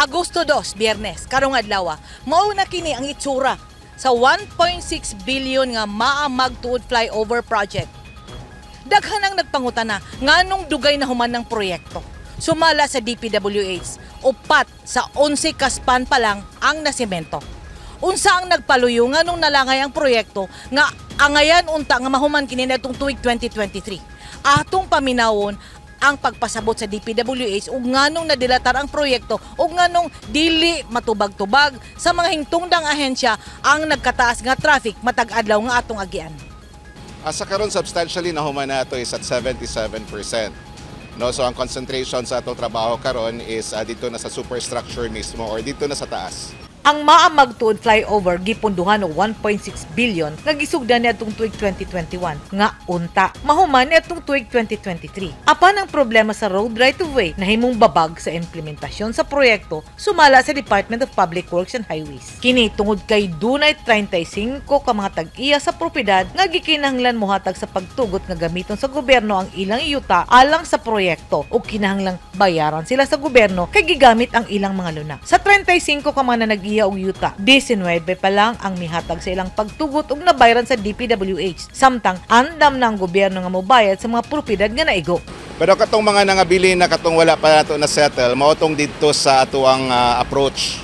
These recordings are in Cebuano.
Agosto 2, Biyernes, karong adlaw, mao na kini ang itsura sa 1.6 billion nga Maa-Magtuod Flyover Project. Daghan ang nagpangutana nganong dugay na human ng proyekto. Sumala sa DPWH, 4 sa 11 ka span pa lang ang nasemento. Unsa ang nagpaluyo nganong nalangay ang proyekto nga angayan unta nga mahuman kini natong tuig 2023? Atong paminawon ang pagpasabot sa DPWH ug nganong nadilatar ang proyekto ug nganong dili matubag-tubag sa mga hingtungdang ahensya ang nagkataas nga traffic matag adlaw nga atong agian. Sa karon, substantially nahuman na ato is at 77%. No, so ang concentration sa atong trabaho karon is dito na sa superstructure mismo or dito na sa taas. Ang Maa-Magtuod Flyover gipondohan og 1.6 billion nga gisugdan niadtong tuig 2021 nga unta mahuman niadtong tuig 2023. Apan ang problema sa road right of way nahimong babag sa implementasyon sa proyekto, sumala sa Department of Public Works and Highways. Kini tungod kay dunay 35 ka mga tag-iya sa propiedad nga gikinahanglan mohatag sa pagtugot nga gamiton sa gobyerno ang ilang yuta alang sa proyekto ug kinahanglang bayaran sila sa gobyerno kay gigamit ang ilang mga luna. Sa 35 ka mga nag-iya og yuta, 19 pa lang ang mihatag sa ilang pagtugot ug nabayran sa DPWH. Samtang andam na ang gobyerno nga mobayad sa mga propiedad nga naigo. Pero katong mga nangabili na katong wala pa nato na settle, mao tong didto sa atuang approach.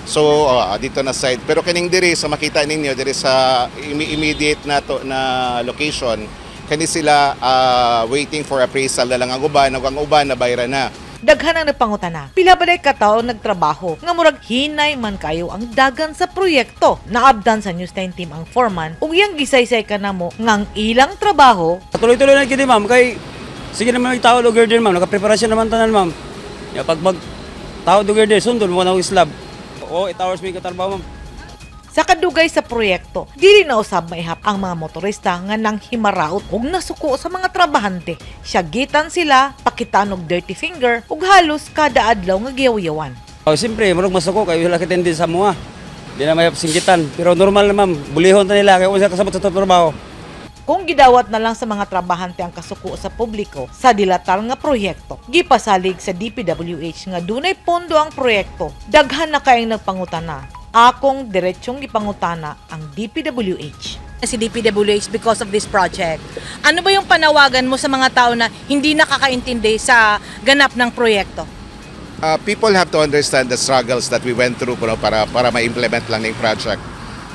So dito na side. Pero kining diri sa makita ninyo diri sa immediate nato na location, kani sila waiting for appraisal na lang ang uban, ug ang uban na bayran na. Daghan ang nagpangutana. Pila ba day katawo nagtrabaho nga murag hinay man kayo ang dagan sa proyekto? Naabdan sa News 9 team ang foreman ug iyang gisaysay kanamo nga ang ilang trabaho Tuloy-tuloy na gid, ma'am, kay sige naman may tao lugar din, ma'am, nakapreparasyon naman tanan, ma'am. Ya pag mag tao lugar din sundon mo na og slab. Oo, 8 hours may katrabaho, ma'am. Sa kadugay sa proyekto, dili na usab maihap ang mga motorista nga nang himaraot ug nasuko sa mga trabahante. Syagitan sila, pakitaan og dirty finger ug halos kada adlaw nga giyaw-yawan. Oh, siyempre, murag masuko kay wala kita din sa mua. Di na may singgitan, pero normal na, ma'am, bulihon ta nila kay unsa kasabot sa trabaho. Kung gidawat na lang sa mga trabahante ang kasuko sa publiko sa dilatar nga proyekto, gipasalig sa DPWH nga dunay pondo ang proyekto. Daghan na kayong nagpangutana. Akong diretsong gipangutana ang DPWH. Si DPWH because of this project. Ano ba yung panawagan mo sa mga tao na hindi nakakaintindi sa ganap ng proyekto? People have to understand the struggles that we went through, no, para ma-implement lang ng project.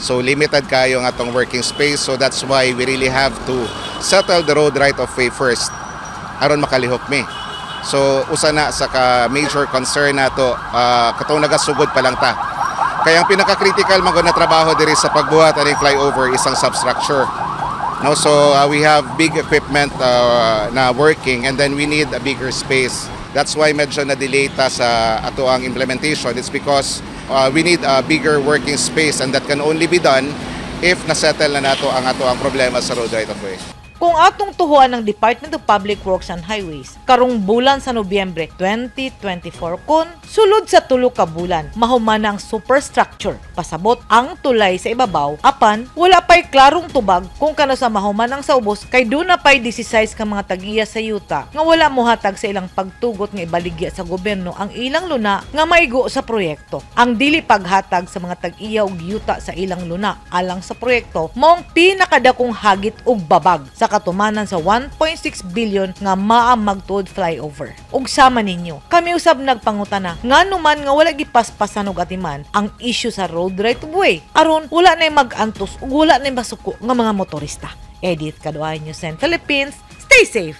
So limited kayo ang atong working space, so that's why we really have to settle the road right of way first aron makalihok mi. So usa na sa ka major concern nato katong nagasugod pa lang ta. Kaya ang pinaka-critical man gud na trabaho diri sa pagbuhat aning flyover is ang substructure. No, so we have big equipment na working and then we need a bigger space. That's why medyo na-delay ta sa ato ang implementation. It's because we need a bigger working space and that can only be done if nasettle na nato ang ato ang problema sa road right of way. Kung atong tuhuan ng Department of Public Works and Highways, karong bulan sa Nobyembre 2024 kon sulod sa 3 ka bulan mahuman na ang superstructure. Pasabot ang tulay sa ibabaw, apan wala pa'y klarong tubag kung kanus-a mahuman ang sa ubos kay duna pa'y 16 ka mga tag-iya sa yuta nga wala mohatag sa ilang pagtugot nga ibaligya sa gobyerno ang ilang luna nga maigo sa proyekto. Ang dili paghatag sa mga tag-iya og yuta sa ilang luna alang sa proyekto maong pinakadakong hagit ug babag sa katumanan sa 1.6 billion nga Maa-Magtuod Flyover. Ug sama ninyo, kami usab nagpangutana ngano man nga wala gipaspasan og atiman ang issue sa road right of way aron wala nay mag-antos ug wala nay masuko nga mga motorista. Edith Kaduay, News 9 Philippines. Stay safe.